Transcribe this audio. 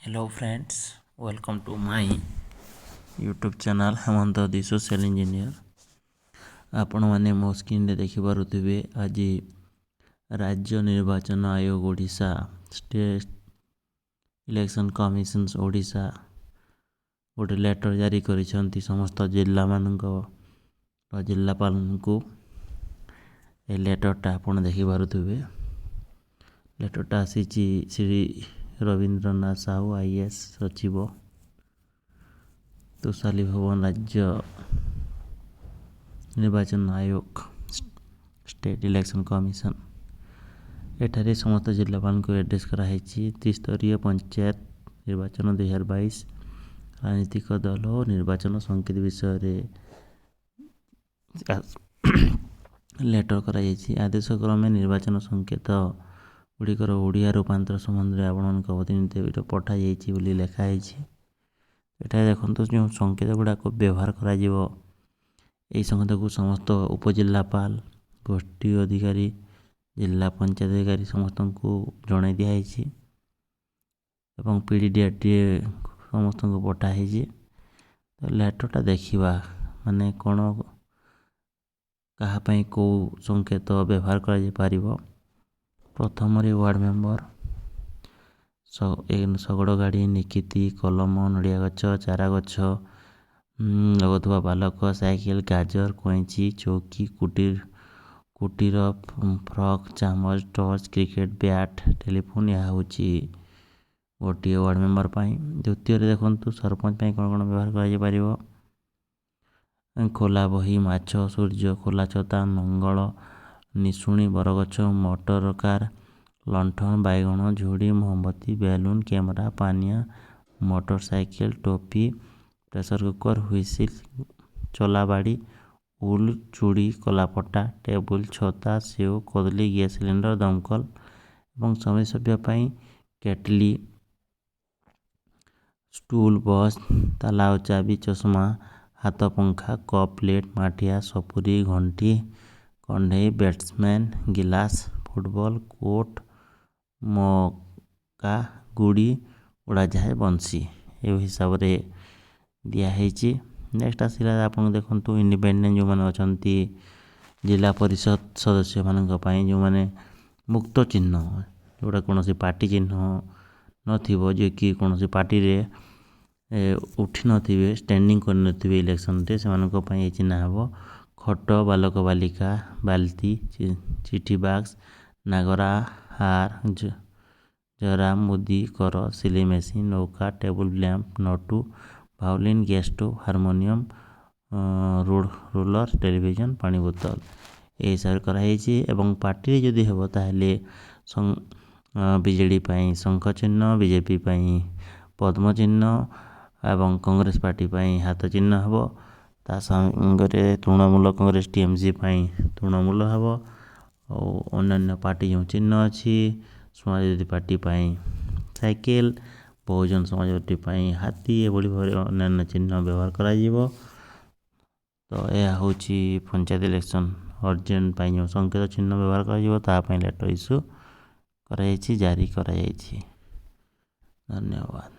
Hello friends, welcome to my YouTube channel Hemant the Social Engineer। ଆପଣମାନେ ମୋ ସ୍କ୍ରିନ୍ରେ ଦେଖିପାରୁଥିବେ, ଆଜି ରାଜ୍ୟ ନିର୍ବାଚନ ଆୟୋଗ Odisha, state election commission Odisha ଗୋଟେ ଲେଟର୍ ଜାରି କରିଛନ୍ତି ସମସ୍ତ ଜିଲ୍ଲାମାନଙ୍କ ଜିଲ୍ଲାପାଳଙ୍କୁ। ଏ ଲେଟର୍ଟା ଆପଣ ଦେଖିପାରୁଥିବେ। ଲେଟର୍ଟା ଆସିଛି ଶ୍ରୀ ରବୀନ୍ଦ୍ରନାଥ ସାହୁ, ଆଇଏଏସ୍, ସଚିବ, ତୋଷାଲି ଭବନ, ରାଜ୍ୟ ନିର୍ବାଚନ ଆୟୋଗ, ଷ୍ଟେଟ୍ ଇଲେକ୍ସନ୍ କମିଶନ। ଏଠାରେ ସମସ୍ତ ଜିଲ୍ଲାପାଳଙ୍କୁ ଆଡ୍ରେସ୍ କରାହେଇଛି, ତ୍ରିସ୍ତରୀୟ ପଞ୍ଚାୟତ ନିର୍ବାଚନ 2022 ରାଜନୈତିକ ଦଳ ଓ ନିର୍ବାଚନ ସଂକେତ ବିଷୟରେ ଲେଟର୍ କରାଯାଇଛି। ଆଦେଶ କ୍ରମେ ନିର୍ବାଚନ ସଂକେତ ଗୁଡ଼ିକର ଓଡ଼ିଆ ରୂପାନ୍ତର ସମ୍ବନ୍ଧରେ ଆପଣମାନଙ୍କ ପ୍ରତିନିଧି ପଠାଯାଇଛି ବୋଲି ଲେଖା ହେଇଛି। ଏଠାରେ ଦେଖନ୍ତୁ, ଯେଉଁ ସଂକେତ ଗୁଡ଼ାକ ବ୍ୟବହାର କରାଯିବ, ଏହି ସଂକେତକୁ ସମସ୍ତ ଉପଜିଲ୍ଲାପାଳ, ଗୋଷ୍ଠୀ ଅଧିକାରୀ, ଜିଲ୍ଲା ପଞ୍ଚାୟତ ଅଧିକାରୀ ସମସ୍ତଙ୍କୁ ଜଣାଇ ଦିଆହେଇଛି ଏବଂ ପିଡ଼ିଡିଆରଡିଏ ସମସ୍ତଙ୍କୁ ପଠା ହେଇଛି। ତ ଲେଟର୍ଟା ଦେଖିବା, ମାନେ କ'ଣ, କାହା ପାଇଁ କେଉଁ ସଂକେତ ବ୍ୟବହାର କରାଯାଇପାରିବ। ପ୍ରଥମରେ ୱାର୍ଡ଼ ମେମ୍ବର, ଶଗଡ଼ ଗାଡ଼ି, ନିକିତି, କଲମ, ନଡ଼ିଆ ଗଛ, ଚାରା ଗଛ ଲଗାଉଥିବା ବାଲକ, ସାଇକେଲ, ଗାଜର, କଇଁଚି, ଚୌକି, କୁଟୀର, ଫର୍କ, ଚାମଚ, ଟର୍ଚ୍ଚ, କ୍ରିକେଟ ବ୍ୟାଟ୍, ଟେଲିଫୋନ୍। ଏହା ହେଉଛି ଗୋଟିଏ ୱାର୍ଡ଼ ମେମ୍ବର ପାଇଁ। ଦ୍ୱିତୀୟରେ ଦେଖନ୍ତୁ, ସରପଞ୍ଚ ପାଇଁ କ'ଣ କ'ଣ ବ୍ୟବହାର କରାଯାଇପାରିବ। ଖୋଲା ବହି, ମାଛ, ସୂର୍ଯ୍ୟ, ଖୋଲା ଛତା, ନଙ୍ଗଳ, ନିଶୁଣି, ବରଗଛ, ମଟର କାର୍, ଲଣ୍ଠନ, ବାଇଗଣ, ଝୁଡ଼ି, ମହମବତୀ, ବେଲୁନ୍, କ୍ୟାମେରା, ପାନିଆ, ମୋଟର ସାଇକେଲ, ଟୋପି, ପ୍ରେସର କୁକର, ହୁଇସିଲ୍, ଚଲାବାଡ଼ି, ଉଲ୍, ଚୁଡ଼ି, କଲାପଟା, ଟେବୁଲ, ଛତା, ସେଉ, କଦଳୀ, ଗ୍ୟାସ୍ ସିଲିଣ୍ଡର, ଦମକଳ ଏବଂ ସମିତି ସଭ୍ୟ ପାଇଁ କେଟଲି, ଷ୍ଟୁଲ, ବସ୍, ତାଲା ଓ ଚାବି, ଚଷମା, ହାତ ପଙ୍ଖା, କପ୍, ପ୍ଲେଟ୍, ମାଠିଆ, ସପୁରୀ, ଘଣ୍ଟି, କଣ୍ଢେଇ, ବ୍ୟାଟ୍ସମ୍ୟାନ୍, ଗିଲାସ, ଫୁଟବଲ କୋର୍ଟ, ମକା, ଗୁଡ଼ି, ଉଡ଼ାଜାହାଜ, ବଂଶୀ, ଏହି ହିସାବରେ ଦିଆହେଇଛି। ନେକ୍ସଟ ଆସିଲା, ଆପଣ ଦେଖନ୍ତୁ, ଇଣ୍ଡିପେଣ୍ଡେଣ୍ଟ ଯେଉଁମାନେ ଅଛନ୍ତି, ଜିଲ୍ଲା ପରିଷଦ ସଦସ୍ୟମାନଙ୍କ ପାଇଁ ଯେଉଁମାନେ ମୁକ୍ତ ଚିହ୍ନ, ଯେଉଁଟା କୌଣସି ପାର୍ଟି ଚିହ୍ନ ନଥିବ, ଯିଏକି କୌଣସି ପାର୍ଟିରେ ଉଠିନଥିବେ, ଷ୍ଟାଣ୍ଡିଂ କରିନଥିବେ ଇଲେକ୍ସନରେ, ସେମାନଙ୍କ ପାଇଁ ଏ ଚିହ୍ନ ହେବ। ଖଟ, ବାଲକ ବାଲିକା, ବାଲ୍ଟି, ଚିଠି ବାକ୍ସ, ନାଗରା, ହାର, ଜରା, ମୁଦି, କର, ସିଲେଇ ମେସିନ୍, ନୌକା, ଟେବୁଲ ଲ୍ୟାମ୍ପ, ନଟୁ, violin, gas stove, harmonium, road roller, television, ପାଣି ବୋତଲ, ଏହି ହିସାବରେ କରାହେଇଛି। ଏବଂ ପାର୍ଟିରେ ଯଦି ହେବ, ତାହେଲେ ବିଜେଡ଼ି ପାଇଁ ଶଙ୍ଖ ଚିହ୍ନ, ବିଜେପି ପାଇଁ ପଦ୍ମ ଚିହ୍ନ ଏବଂ କଂଗ୍ରେସ ପାର୍ଟି ପାଇଁ ହାତ ଚିହ୍ନ ହେବ। ତା ସାଙ୍ଗରେ ତୃଣମୂଳ କଂଗ୍ରେସ, ଟିଏମ୍ସି ପାଇଁ ତୃଣମୂଳ ହେବ। ଆଉ ଅନ୍ୟାନ୍ୟ ପାର୍ଟି ଯେଉଁ ଚିହ୍ନ ଅଛି, ସମାଜବାଦୀ ପାର୍ଟି ପାଇଁ ସାଇକେଲ, ବହୁଜନ ସମାଜ ପାର୍ଟି ପାଇଁ ହାତୀ, ଏଭଳି ଭାବରେ ଅନ୍ୟାନ୍ୟ ଚିହ୍ନ ବ୍ୟବହାର କରାଯିବ। ତ ଏହା ହେଉଛି ପଞ୍ଚାୟତ ଇଲେକ୍ସନ୍ ଅର୍ଜେଣ୍ଟ ପାଇଁ ଯେଉଁ ସଂକେତ ଚିହ୍ନ ବ୍ୟବହାର କରାଯିବ, ତା ପାଇଁ ଲେଟର୍ ଇସ୍ୟୁ କରାଯାଇଛି, ଜାରି କରାଯାଇଛି। ଧନ୍ୟବାଦ।